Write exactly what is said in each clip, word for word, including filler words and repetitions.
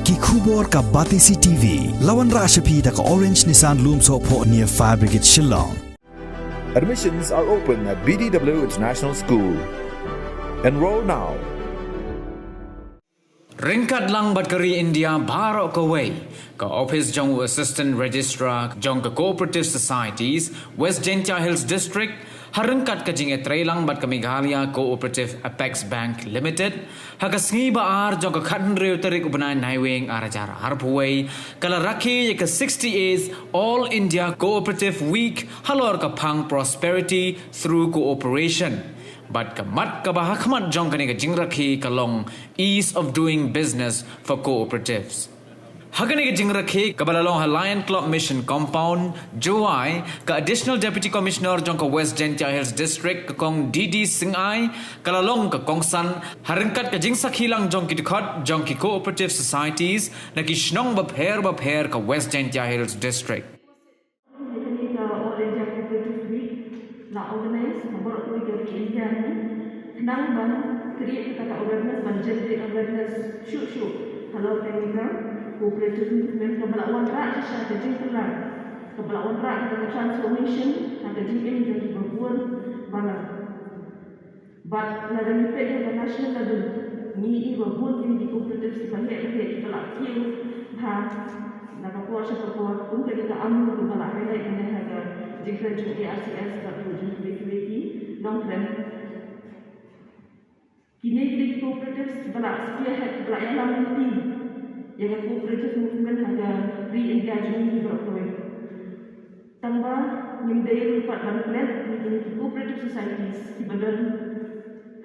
Ki khubor ka Batesi T V. La wanrah sha phi da ka Orange Nissan Lumsohphoh near Fire Brigade Shillong. Admissions are open at B D W International School. Enroll now. Ryngkat lang bad ka ri India baroh kawei, ka ophis jong u Assistant Registrar jong ka Cooperative Societies, West Jaintia Hills District, ha ryngkat ka jingïatreilang bad ka Meghalaya Cooperative Apex Bank Limited, ha ka sngi ba ar jong ka khathynriew tarik u bnai Naiwieng ar hajar arphew wei, ka la rakhe ïa ka sixty-eighth All India Cooperative Week halor ka phang Prosperity through Cooperation bad ka mat kaba hakhmat jong kane ka jingrakhe ka long Ease of Doing Business for Cooperatives. Ha kane ka jingrakhe kaba la long ha Lion Club Mission Compound, Jowai, ka Additional Deputy Commissioner jong ka West Jaintia Hills District, ka Kong D D Singai, ka la long ka kongsan ha ryngkat ka jingsakhi lang jong ki dkhot jong ki cooperative societies na ki shnong bapher bapher ka West Jaintia Hills District. Kane ka All India Cooperative Week la organize ha baroh kawei ka ri India hi khnang ban create kata ka awareness, ban generate awareness shuh shuh halor kane ka cooperative movement kaba la wanrah shisha ka jingkylla, kaba la wanrah kata ka transformation ha ka jingim jong kiba bun balang. Bad lada ngi peit ha ka national level, ngi i ba bun kine ki cooperatives kiba heh ba heh kiba la kiew bha na ka por sha ka por, kum kane ka AMRU kaba la highlight mynne ha ka jingkren jong A R C S bad ruh jong kiwei kiwei ki nongkren. Kine kine ki cooperatives kiba la spearhead, kiba la ïalam lynti ïa ka cooperative movement ha ka ri India jong ngi baroh kawei. Tangba ngim dei ruh pat ban klet ïa kine ki cooperative societies kiba don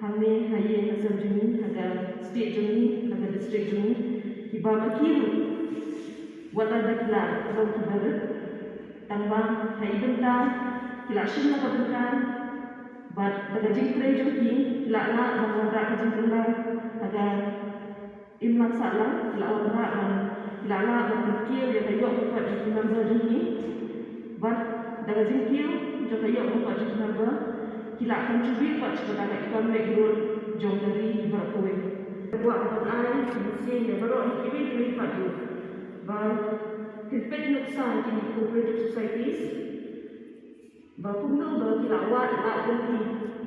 hangne ha ïing ha sem jong ngi, ha ka state jong ngi, ha ka district jong ngi, kiba ma ki ruh wat la da ki la long kiba rit, tangba ha i bynta ki la shim na ka bynta bad da ka jingtrei jong ki ki la lah ban wanrah ka jingkylla ha ka imlang sahlang, ki la wanrah ban, ki la lah ban kyntiew ïa ka ïoh ka kot jong ki member jong ki. Bad da ka jingkiew jong ka ïoh ka kot jong ki member, ki la contribute pat sha kata ka economic growth jong ka ri baroh kawei. Ka kwah ban ai ka mynsiem ïa baroh kiwei kiwei pat ruh ba kin peit nuksa ïa kine ki cooperative societies ba kumno ba ki la wad, la lynti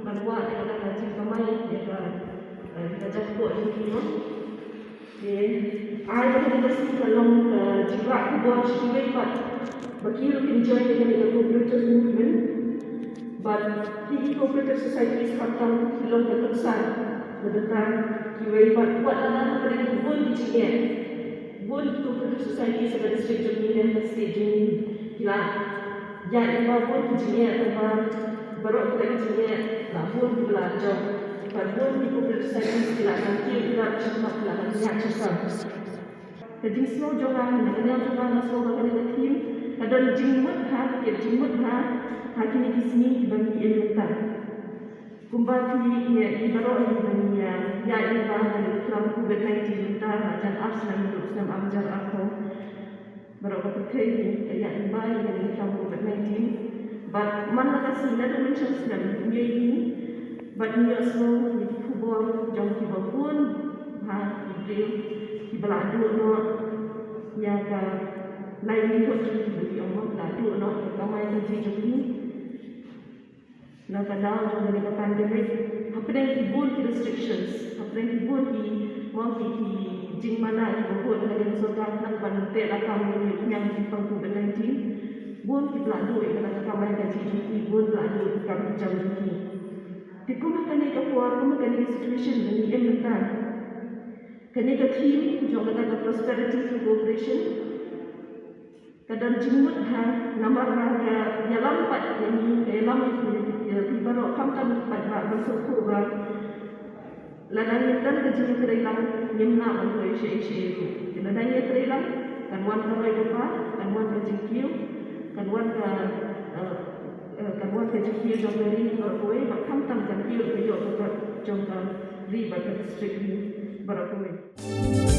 ban wad ïa kata ka jingkamai ïa ka, eh, ïa ka jaitbynriew jong ki, mo. Te ai ba kane ka sngi ka long ka jingrah khubor sha kiwei pat ba ki ruh kin join ïa kane ka cooperative movement. Bad ki, ki cooperative societies khamtam ki long ka tyngsar na bynta kiwei pat, wat lada ha pdeng ki bun ki jingeh, bun ki cooperative societies ha ka district jong ngi ne ha ka state jong ngi ki la ïaid lyngba bun ki jingeh, lyngba baroh kawei ki jingeh, la bun kiba la jop. Bad bun ki cooperative societies ki la nang kiew, ki la shakmat, ki la nang ïaid sha sap. Ka jingsngew jong nga, na ka liang jong nga, nga sngew ba kane ka theme ka don jingmut bha, ka kit jingmut bha ha kine ki sngi kiba ngi im mynta. Kumba phi ïa i baroh hi ba ngi ïa ïaid lyngba ha kane ka khlam covid nineteen mynta ha jan ar snem haduh snem ar hajar arphew. Baroh ka pyrthei hi ka ïaid lyngba ïa kane ka khlam covid nineteen. Bad man la ka sngi, naduh mynshem snem, ngi ïohi bad ngi ïohsngew ïa ki khubor jong kiba bun bha ki briew kiba la duh noh ïa ka livelihood jong ki, ba ki ong, ba ki la duh noh ïa ka kamai kajih jong ki. Na ka daw jong kane ka pandemic, hapdeng ki bun ki restrictions, hapdeng ki bun ki, mo, ki, ki jingmana kiba bun na ka liang sorkar khnang ban teh lakam ïa ki pang covid nineteen, bun kiba la duh ïa ka kamai kajih jong ki, bun la duh ïa ka kam ka jam jong ki. Te kum ha kane ka por, kum ha kane ka situation ba ngi im mynta, kane ka theme jong kata ka prosperity through cooperation ka don jingmut bha, namar ba ka ïalam pat ïa ngi, ka ïalam ïa phi, ïa phi baroh, khamtam pat ba ban sngewthuh ba lada ngim don ka jingïatreilang ngim lah ban poi shaei shaei ruh. Te lada ngi ïatreilang, kan wan ka roi ka par, kan wan ka jingkiew, kan wan ka, eh, eh, kan wan ka jingkiew jong ka ri baroh kawei, bad khamtam kan kiew ka ïoh ka kot jong ka ri bad ka district hi baroh kawei.